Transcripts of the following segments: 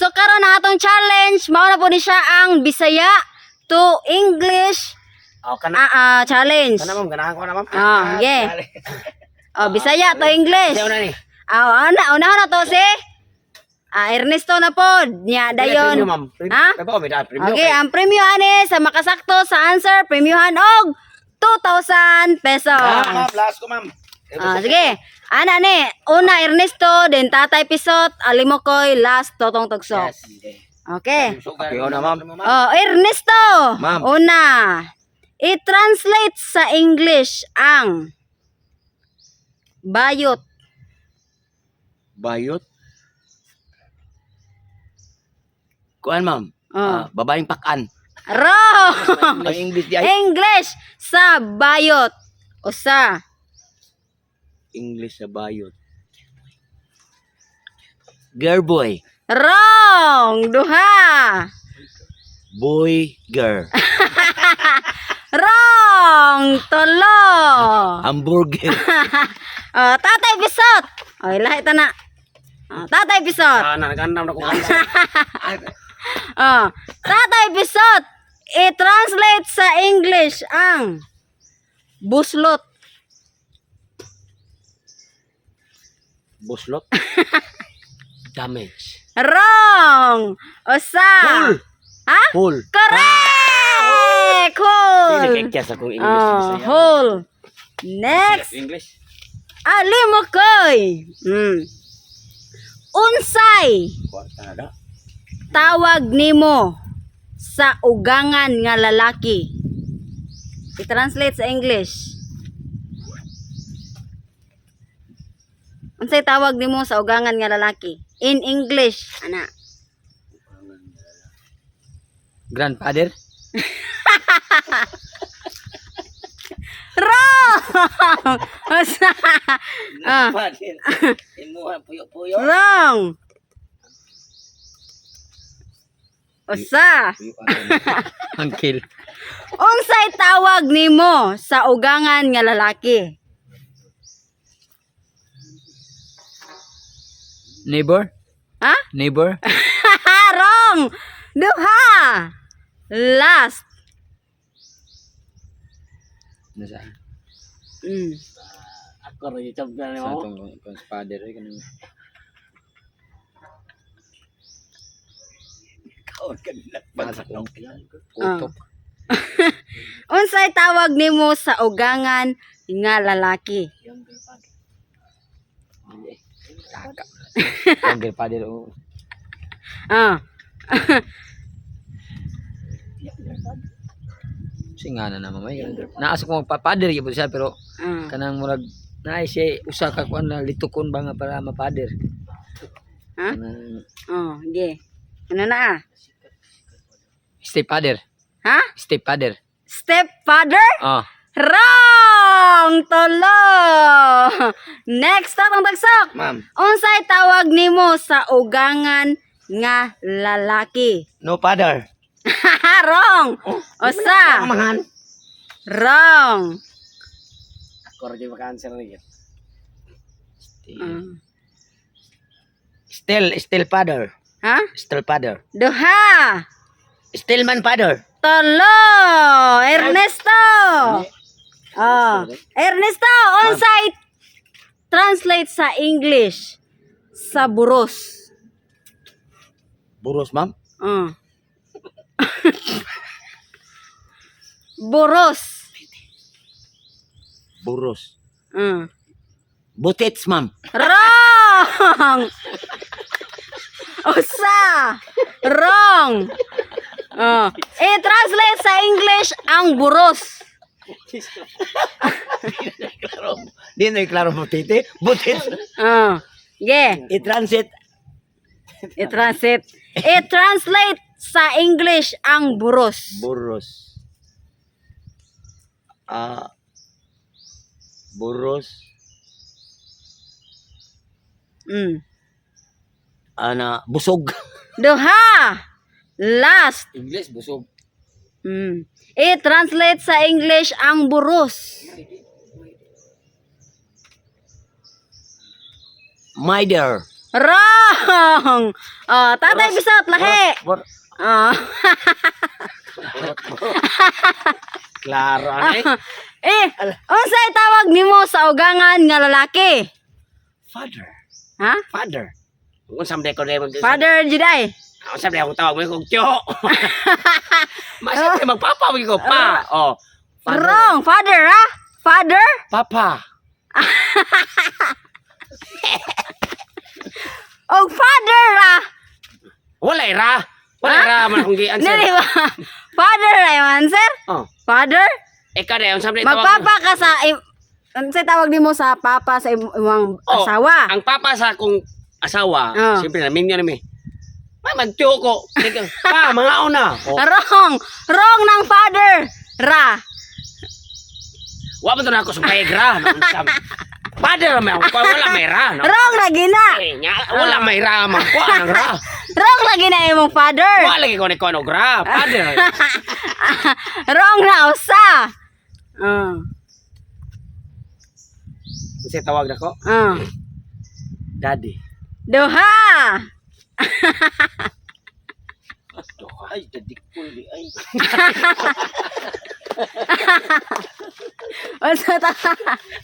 So karon ang atong challenge, mao na po ni siya ang Bisaya to English Oh, kana. Challenge. Kana, ma'am, ganahan ko na, ma'am. Ah, okay. Oh, Bisaya to English. Siya una ni. Ah, una, una na to si Ernesto na pod. Nya dayon. Premium, ma'am. Ha? Kay ba may premium? Okay, ang premyo ani sa makasakto sa answer, premyohan og 2,000 pesos. Ah, ma'am, last ko, ma'am. Ah, sige. Ana ni, una Ernesto, then Tatay Pisot, Alimokoy, last Totong Tugsok. Yes. Okay. Okay, una, ma'am. Oh, Ernesto. Ma'am. Una. I-translate sa English ang bayot. Bayot. Kuan, ma'am. Oh. Ah, babaeng pakan. Wrong. Ang English di ay English sa bayot. Usa. English sa bayot. Girl boy. Wrong. Duha. Boy girl. Wrong. Tulo. Hamburger. Oh, Tatay Pisot. Oh, ilahi ta na. Oh, Tatay Pisot. Ah, na nagandam na ko. Oh, Tatay Pisot. I-translate sa English ang buslot. Buslot. Damage. Wrong. Usa. Hole. Ha? Hole. Correct. Hole. Dili kay sa kong English. Oh, Bisaya. hole. Next. English. Alimokoy. Unsay Kwarta na da. tawag nimo sa ugangan nga lalaki? I-translate sa English. Unsay tawag nimo sa ugangan nga lalaki? In English, ana. Grandfather? Wrong! Usa. Ah, Father. Imuha puyo-puyo. wrong. Usa. Uncle. Unsay tawag nimo sa ugangan nga lalaki? Neighbor? Ha? Neighbor? Wrong. Duha. Last. Nasa? Ako rin yung champion ni Sa ma'am. atong kung father ay kanang Kaon kanila. nasa kong kutok. Unsay tawag nimo sa ugangan nga lalaki? Kaka. Ang grandfather oh. Ah. Singa na naman may. Naasa ko magpa-father gyud siya pero kanang murag naay siya usa ka kuan na litukon ba nga para ma-father. Ha? Kanang Oh, ge. Ano na ah? stepfather. Ha? Stepfather. Stepfather? Ah. Wrong! Tulo! Next, Tatong Tagsok. Ma'am. Unsay tawag nimo sa ugangan nga lalaki? No father. Wrong! Usa. Amahan. Wrong. Ako rin yung maka-answer ni. Still father. Ha? Still father. Duha. Still man father. Tulo. Ernesto. Oh. Ernesto, unsay translate sa English sa buros? Buros, ma'am. Oh. Buros. Buros. Butits, ma'am. Wrong! Usa! Wrong! Oh. I-translate sa English ang buros. Klaro. Di na klaro butiti. Butits. Oh. Yeah. I-transit. I-translate. I-translate sa English ang buros. Buros. Ah. Buros. Ana, busog. Duha! Last. English busog. I-translate sa English ang buros. My dear. Wrong. Oh, Tatay Pisot, lahi. Oh. Klaro ani. Eh, unsay tawag nimo sa ugangan nga lalaki? Father. Ha? Father. Kung saan ko rin Father jud ay. Ako sabi akong tawag mo kong tiyo. Mas siyempre magpapa mo ko pa. Oh. Father. Wrong, father ha? Father? Papa. Og father ah. Wala ra. Wala ra man akong gi-answer. Dili ba? Father ay answer? Oh. Father? Ikaw na, unsa man tawag mo? Magpapa ka sa unsay tawag nimo sa papa sa imong Oh, asawa? Ang papa sa akong asawa, Oh. siyempre namin niya nami. May magtiyo ko. Pa, mga una. Oh. Wrong. Wrong ng father. Ra. Wa man to na ako sa ra. Father may ako, wala may ra. No? Wrong lagi na. Eh, nya, wala may ra man ko anang ra. Wrong lagi na imong father. Wala lagi ko ni kono ra. Father. Wrong na usa. Ah. Unsay tawag nako? Ah. Daddy. Duha. Ay, dadikul di ay. Unsa ta?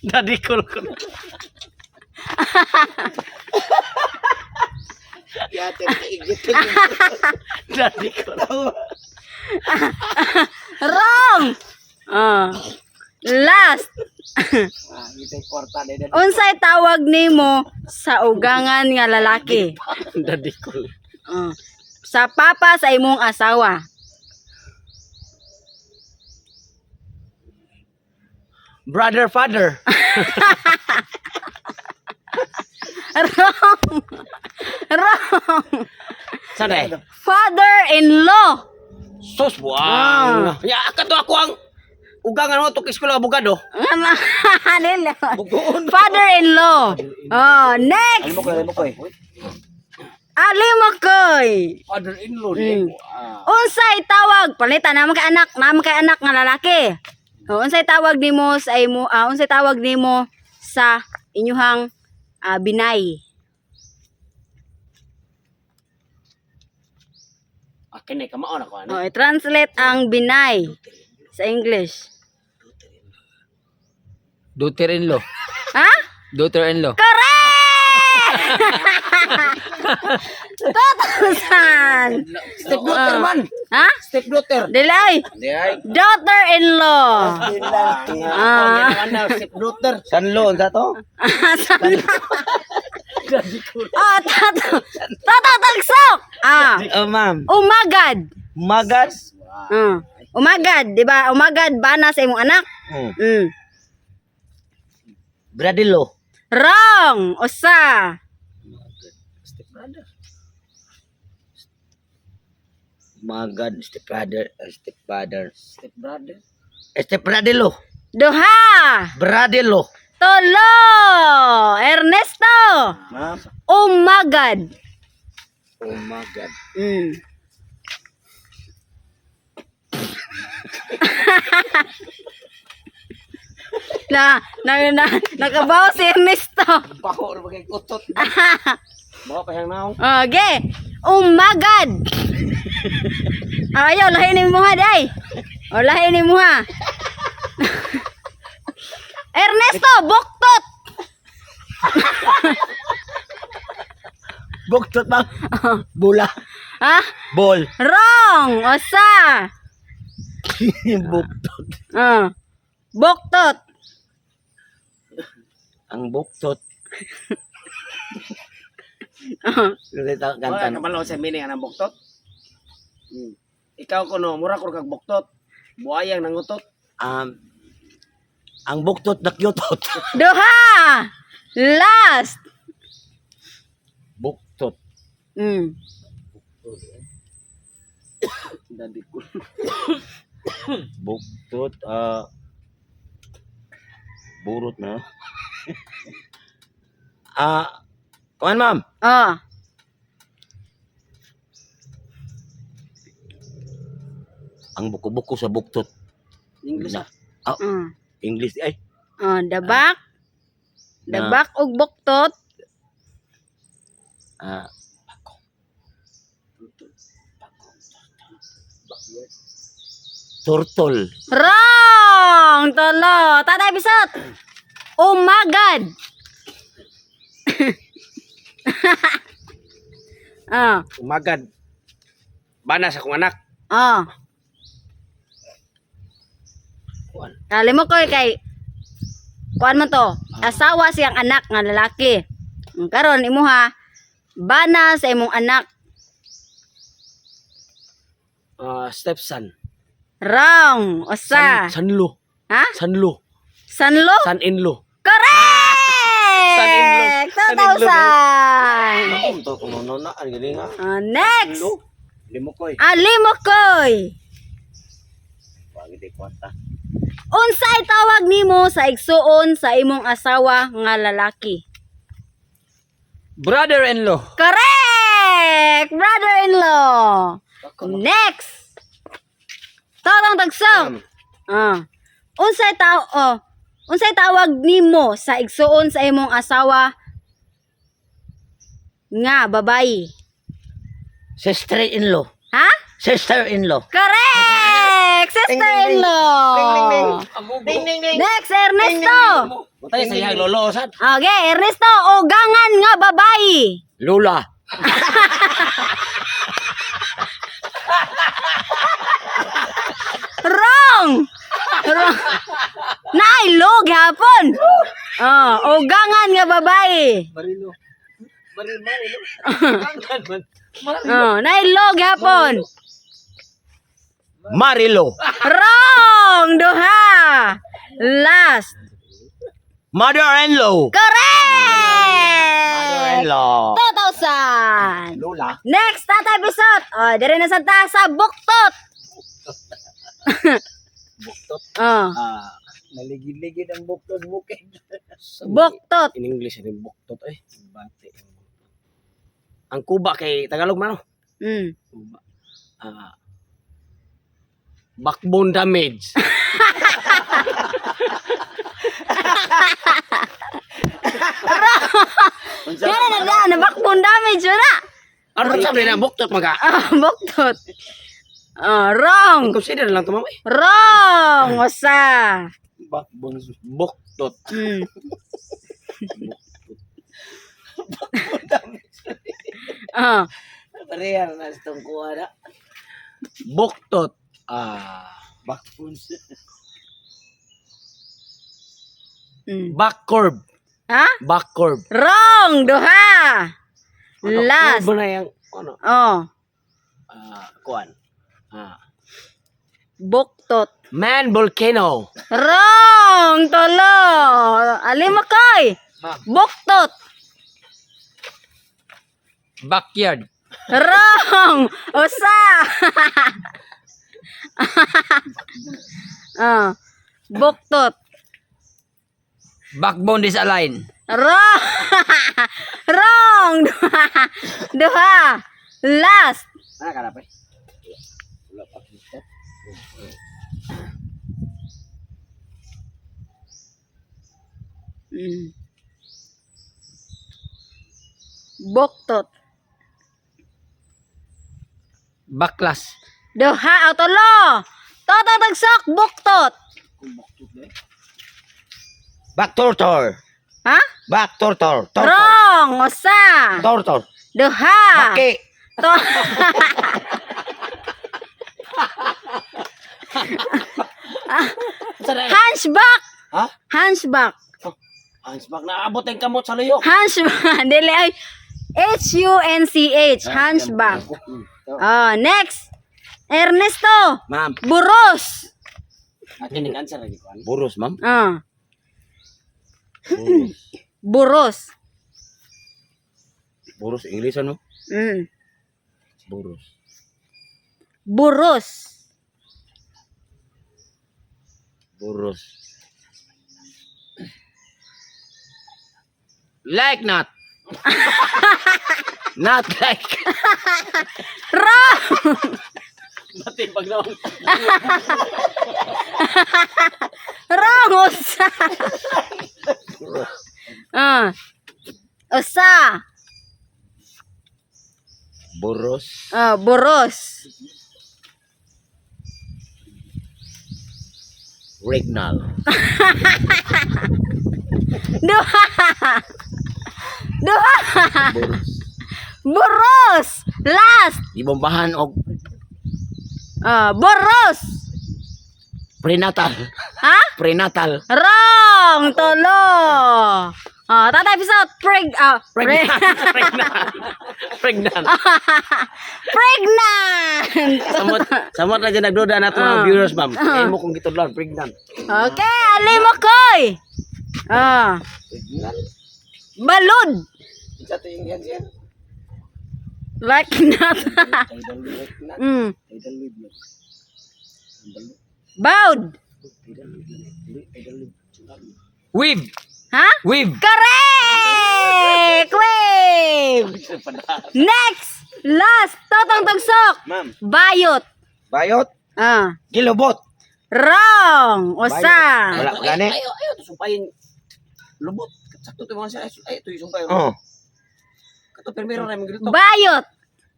Daddy ko ko. Yate kaigit. Daddy ko. Wrong. Ah. Last. Ah, itay kwarta ni daddy. Unsay tawag nimo sa ugangan nga lalaki? Daddy ko. Ah. Sa papa sa imong asawa. Brother, father. Wrong. Wrong. Sana eh. Father-in-law. Sus buang. Ya kato ako ang ugangan mo to kay eskwela abogado. Dili. Father-in-law. Oh, next. Alam mo ko, alam mo ko eh. Alimokoy. Father-in-law ni ko. Ah. Unsay tawag? Palita naman kay anak, naman kay anak nga lalaki. Oh, unsay tawag nimo sa imo, unsay tawag nimo sa inyuhang binay? Akin eh kamao na ko ano. Oh, i-translate ang binay sa English. Daughter-in-law. Ha? Daughter-in-law. Correct! 2,000! Step daughter man. Ha? Step daughter. Dilay! Di ay. Daughter-in-law! Ah. Step daughter. Sanlo unsa to? Oh, tato! Tato, tagsok! Ah, Oh, ma'am. umagad! Magad. Ah. Umagad, di ba? Umagad, bana sa imong anak. Bradilo. Wrong! Usa! Step brother. Magad, step brother, step brother. Step brother. Step bradilo. Duha! Bradilo. Tulo! Ernesto! Ma'am. Umagad! Oh my God. Na, na, na, nakabaw si Ernesto. Baho ra bagay kutot. Baho pa siyang naong. Okay. Umagad. Ayaw, lahi ni mo ha, day. O, lahi ni mo ha. Ernesto, buktot. Buktot ma'am. Bula. Ha? Ball. Wrong. Osa. Buktot. Ah. Buktot. Ang buktot. Ah. Kanta Wala kabalo sa meaning anang buktot. Ikaw kuno mura ko kag buktot. Buayang nangutot. Ang buktot na kyutot. Duha. Last. Buktot. Daddy ko. Buktot. Burot na. Kuan ma'am. Oh. Ang buko-buko sa buktot. English Na. ah. English ay. Oh, the back. The Na. back og buktot. Ah, Turtle. Wrong! Tulo. Tatay Bisot. Umagad. Ah, Umagad. Bana sa akong anak. ah. Kuan. Alim mo ko kay kuan man to. Asawa siyang anak nga lalaki. Ang karon imuha bana sa imong anak. Ah, stepson. Wrong. Usa. Sanlo. Ha? Sanlo. Sanlo? San-in-law. Correct! San-in-law. 2,000. Ako to kung ano na ang galing ha. Ah, next. Limo koy. Alimokoy. Wagi di kwarta. Unsay tawag nimo sa igsuon sa imong asawa nga lalaki? Brother-in-law. Correct! Brother-in-law. Next. Tawag tagsong. Ah. Unsay taw oh, unsay tawag nimo sa igsuon sa imong asawa nga babayi? Sister-in-law. Ha? Sister-in-law. Correct! Sister-in-law. Ding, ding, ding. Next, Ernesto. Butay sa iyang lolo sad. Okay, Ernesto, ugangan nga babayi. Lola. Wrong! Wrong. Nailog hapon. Oh, ugangan nga babae. Marilo. Marilo, Marilo. Oh, nailog hapon. Marilo. Wrong! Duha. Last. Mother-in-law. Correct! Mother-in-law. 2,000. Lola. Next, Tatay Bisot. Oh, dire na sa ta sa buktot. Buktot. Oh, Ah, Naligid-ligid ang buktod bukid. buktot. In English ini buktot eh. Bati. Ang kuba kay Tagalog man no? Kuba. Ah. Backbone damage. Yan na na, na backbone damage wala. Ano sabi na buktot maga? Ah, buktot. Oh, wrong. Consider lang to ma'am eh. Wrong! Usa. Backbone buktot. Oh, Pareha na sa itong kuha na. Buktot. Ah, Backbone. Back curve. Ha? Back curve. Wrong! Duha! Last. Curve na yung ano? Oh, Ah, kuan. Ah. buktot. Man volcano. Wrong! Tulo! Alimakoy! Buktot! Backyard. Wrong! Usa! Oh. Buktot. Backbone disalign. Wrong! Wrong! Duha! Duha! Last! Ano ka na pa? Buktot. Baklas. Duha o tulo. Toto tagsok buktot. Back turtle. Ha? Back turtle. Turtle. Wrong. Usa. Turtle. Duha. Baki. To. Hunchback. Ha? Hunchback. Hunchback na abot ang kamot sa luyo. Hunchback. Dili ay H U N C H. Hunchback. Oh, next. Ernesto. Ma'am, Buros. akin ang answer lagi kuan. Buros, ma'am. Ah. Buros. Buros, English ano? Buros. Buros. Buros. Like not. Not like. Wrong! Pati pag naong Wrong! Usa! Ah. Usa! Boros. Ah, boros. Regnal. Duha. Duha. Boros. Boros. Last. Gibombahan og Ah, boros. prenatal. Ha? Prenatal. Wrong. Tulo. Ah, Tatay Pisot, Pregnant. Pregnant. Pregnant. pregnant. Samot, samot na dyan nagduda na itong mga viewers, ma'am. Kaya mo kung gitudloan, pregnant. Okay, alimo koy. Ah. Pregnant. Balod. Isa to yung yan siya. Like not. Tidal wave na. Tidal wave na. Bowed. Tidal wave na. Tidal wave. Weave. Ha? Weave. Correct! Wave! Next! Last! Totong Tugsok! Ma'am. Bayot. Bayot. Ah. Gilobot. Wrong! Usa. Wala gani. Ayaw, ayaw, ito sumpayin. Lubot. Sakto ito mga sir. Ay, ito yung sumpay. Oh. Kato, primero na yung gilito. Bayot.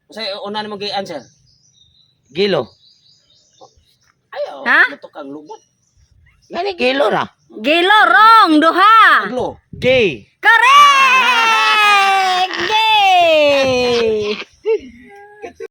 Kasi una na mag-answer. Gilo. Ayaw, Ha? lutok kang lubot. Gani gilo ra. Gilo, wrong. Duha. Aglo. Gay. Correct!